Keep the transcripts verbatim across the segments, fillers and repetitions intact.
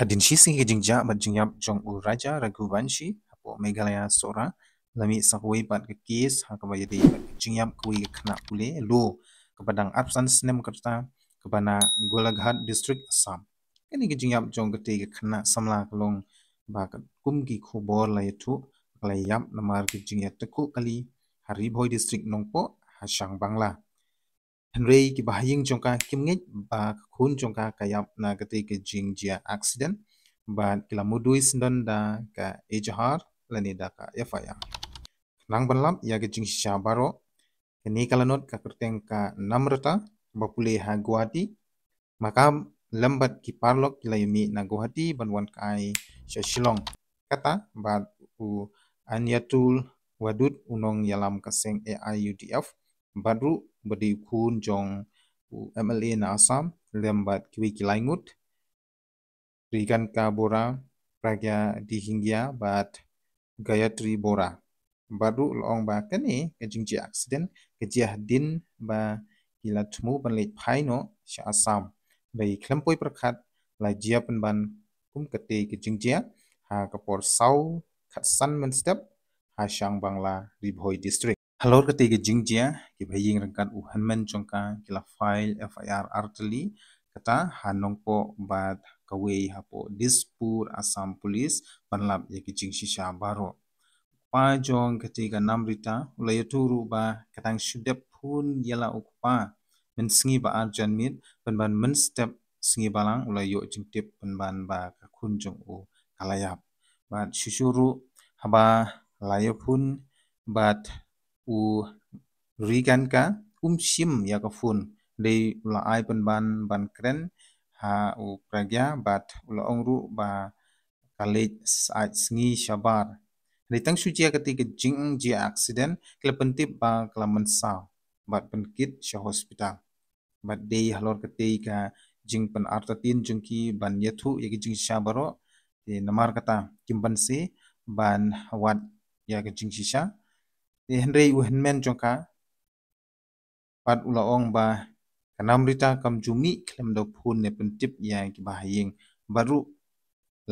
Hadien shi sngi ka jingjia bad jingïap jong u Raja Raghuvanshi hapoh Meghalaya Sohra la mih sa kawei pat ka kes ha kaba ïadei bad ka jingïap kawei ka khynnah pule Low kaba dang arphew san snem ka rta kaba na Golaghat District, Assam. Kane ka jingïap jong katei ka khynnah samla ka long ba katkum ki khubor la ïathuh ka la ïap namar ka jingïatakhuh kali ha Ri Bhoi District, Nongpoh, ha Shangbangla. Hynrei ki bahaïing jong ka kim ngeit ba ka khun jong ka ka ïap na katei ka jingjia accident bad ki la mudui syndon da ka ejahar lane da ka F I R. Khnang ban lap ïa ka jingshisha baroh, kane ka lanot ka kyrteng ka Namrata ba pule ha Guwahati. Makam lem bad ki paralok ki la ïa mih na Guwahati ban wan kai sha Shillong. Kata bad u Anyatul Wadud, u nongïalam ka seng A I U D F, bad ruh ba dei u khun jong u M L A na Assam, lem bad kiwei ki lai ngut, Srikanka Bora, Pragya Dihingia bad Gayatri Bora. Bad ruh la ong ba kane ka jingjia accident ka jia hadien ba ki la thmu ban leit phai noh sha Assam. Ba i khlem poi pyrkhat la jia pynban kum katei ka jingjia ha ka por saw khatsan mynstep ha Shangbangla, Ri Bhoi District. Halor katei ka jingjia, ki bahaïing ryngkat u hynmen jong ka ki la file F I R artylli, kata ha Nongpoh bad kawei hapoh Dispur, Assam Police, ban lap ïa ki jingshisha baroh. U kpa jong katei ka Namrata u la ïathuh ruh ba ka dang shu dep phone ïa la u kpa mynsngi ba ar janmiet, pynban mynstep sngi balang u la ïoh jingtip pynban ba ka khun jong u ka la ïap. Bad shuh shuh ruh haba la ïa phone bad u Srikanka um shim ïa ka phone, dei u la ai pynban ban kren ha u Pragya bad u la ong ruh ba ka leit sait sngi shabar. Dei tang shu jia katei ka jingjia accident ki la pyntip ba ka la mynsaw bad pynkit sha hospital. Bad dei halor katei ka jingpynartatien jong ki ban ïathuh ïa ka jingshisha baroh. Te namar kata kim banse ban wad ïa ka jingshisha. Te hynrei u hynmen jong ka pat u la ong ba ka Namrata kam ju mih khlem da phone ne pyntip ïa ki bahaïing. Bad ruh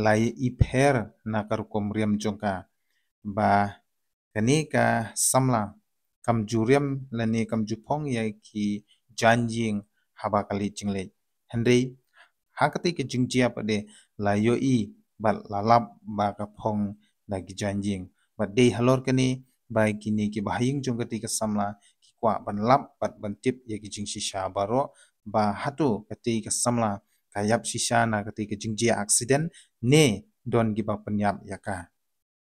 la ïa i pher na ka rukom riam jong ka ba kane ka samla kam ju riam lane kam ju phong ïa ki jaiñ ïing haba ka leit jingleit. Hynrei ha katei ka jingjia pat de la ïohi bad la lap ba ka phong da ki jaiñ ïing. Bad dei halor kane ba kine ki bahaïing jong katei ka samla ki kwah ban lap bad ban tip ïa ki jingshisha baroh ba hato katei ka samla ka ïap shisha na katei ka jingjia accident ne don kiba pynïap ïa ka.